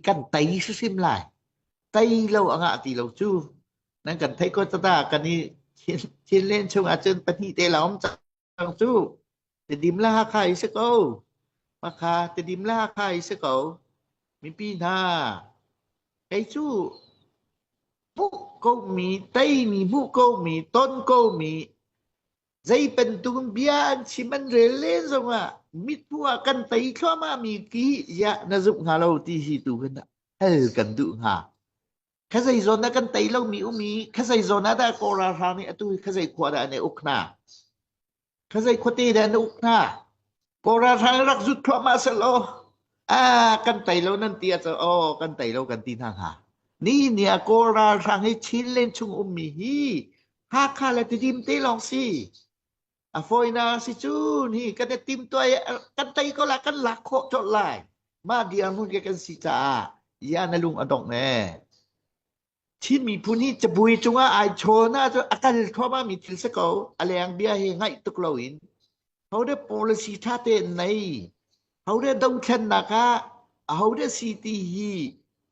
Kan tei hrimhrim lai. Tei lo a ngah ti lo cu. Nan kan theih ko tata kan i Chinland chung ahcun pahnih te lawng um cang cu. Tedim le Hakha i si ko. Hakha Tedim le Hakha i si ko. Mipi hna kei cu hmuh komi, teimi hmuh komi, ton komi Zei bantuk bia an chim an rel len zongah mithmuh ah kan tei thluahmah mi ki ziah na zumh hnga lo ti hi tu hin hal kan duh hnga. Kha zei zawn ah kan tei lomi um i kha zei zawn ah dah Kawl ralhrang nih atu hi kha zei khua dah an i uk hna? Kha zei khuate dah an uk hna? Kawl ralhrang rak zut thluahmah selaw ah kan tei lo nan ti ahcun aw kan tei lo kan ti hna hnga. Ni ni ah Kawl ralhrang hi Chinland chung ummi hi Hakha le Tidim te lawng si. A fawinak si cun hi kan i timtuai kan tei ko lai kan lak khawh colh lai. Mah dirhmun ke kan si caah ya na lung a dongh ne. Chin miphun hi cabui cungah ai chawn ahcun a kal thluahmah mi thil si ko. A leng bia hi ngaih tuk loin hode policy ṭha tein nei hode dothlennak ah ahode si ti hi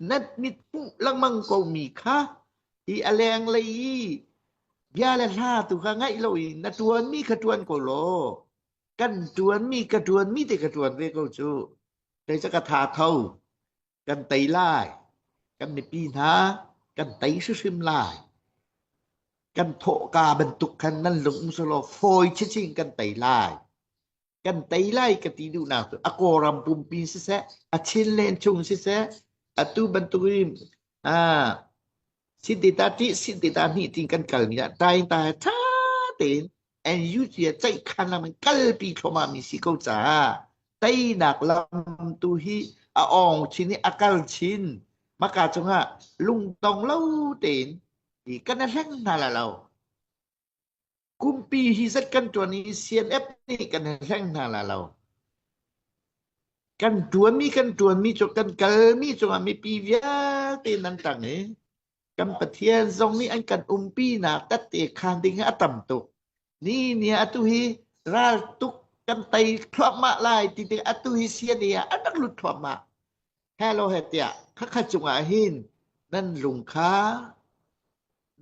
nan mit hmuh lengmang ko mi kha hi a lenglei i bia le hla tu kha ngaih lo in na ṭuanmi kha ṭuan ko law kan ṭuanmi ka ṭuanmi te ka ṭuan ve ko cu kei cu ka tha tho kan tei lai kan mipi hna kan tei hrimhrim lai kan thawhka bantuk khan nan lung um selaw fawi chinchin kan tei lai kan tei lai ka ti duhnak cu a Kawlram pumpi siseh a Chinland chung siseh atu bantuk in Sintita ṭih sintita hnih tin kan kalmi ah tain ta he ṭha tein NUG ah ceihkhan lam in kalpi thluahmah mi si ko caah teinak lam tu hi a awng chin i a kal chin maka cungah lungdong lo tein kan i hleng hna la lo. Kumpi hi zat kan ṭuan i CNF nih kan i hleng hna la lo. Kan ṭuanmi kan ṭuanmi cu kan kalmi cungah mipi vialte nan tang i kan Pathian zong nih an kan umpinak tette khaan ding hi a tam tuk. Ni ni atu hi ral tuk kan tei thluahmah lai ti tik atu hi CNA ah an rak lut thluahmah. Hello he tiah khakha cungah hin nan lung kha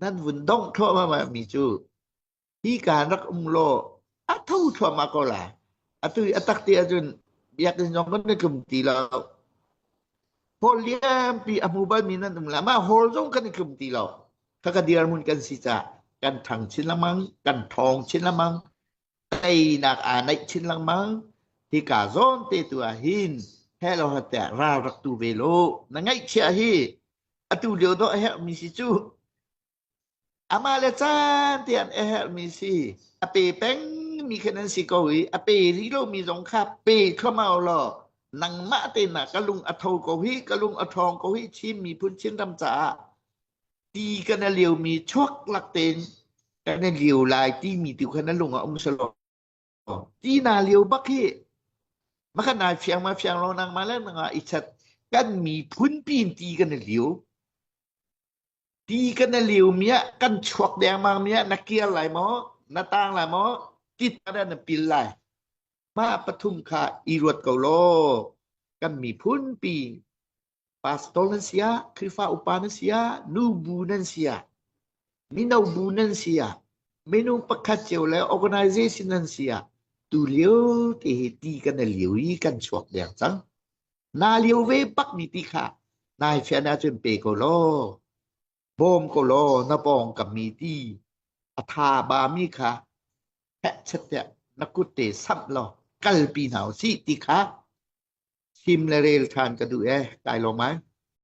nan vun dongh thluahmah mi cu hi kaan rak um law a tho thluahmah ko lai. Atu i a tak ti ahcun biakinn zong kan i tlum ti lo. Hall lianpi a hmu balmi nan um la. Mah hall zong kan i tlum ti lo. Khaka dirhmun kan si caah kan ṭhang chin lengmang, kan ṭhawng chin lengmang, teinak aa naih chin lengmang. Hika zawn te tu ah hin hello tiah ral rak tu ve lo. Na ngaihchiah hi atu lio dawh a herhmi si cu. Amah le caan te an a herhmi si. A pe pengmi kha nan si ko i a pe rih lomi zong kha pe thluahmah law nangmah te na ka lung a tho ko hi ka lung a ṭhawng ko hi Chin miphun Chinram caah ti kan a liomi chuak lak tein kan i lio lai timi tu kha na lung ah um selaw ti na lio bak hi maka nai fiang ma fiang lo nangmah le nangah i chat kan miphun pin ti kan i lio Ti kan i liomi ah kan chuak dengmangmi ah na kir lai maw, na tang lai maw, tit ah dah na pil lai. Mah pathum kha i ruat ko law kan miphunpi pastor nan si ah, Khrihfa upa nan si ah, nubu nan si ah, mino bu nan si ah, minung pakhat cio le organization nan si ah, tu lio te hi ti kan i lio i kan chuak deng cang. Naa lio ve bakmi ti kha nai fian ahcun pe ko law, bawm ko law na pawngkam mi ti a tha bami kha hehchet tiah na kut te samh law kalpi hna usih ti kha chim le rel ṭhan ka duh ee. Kai lawm ai.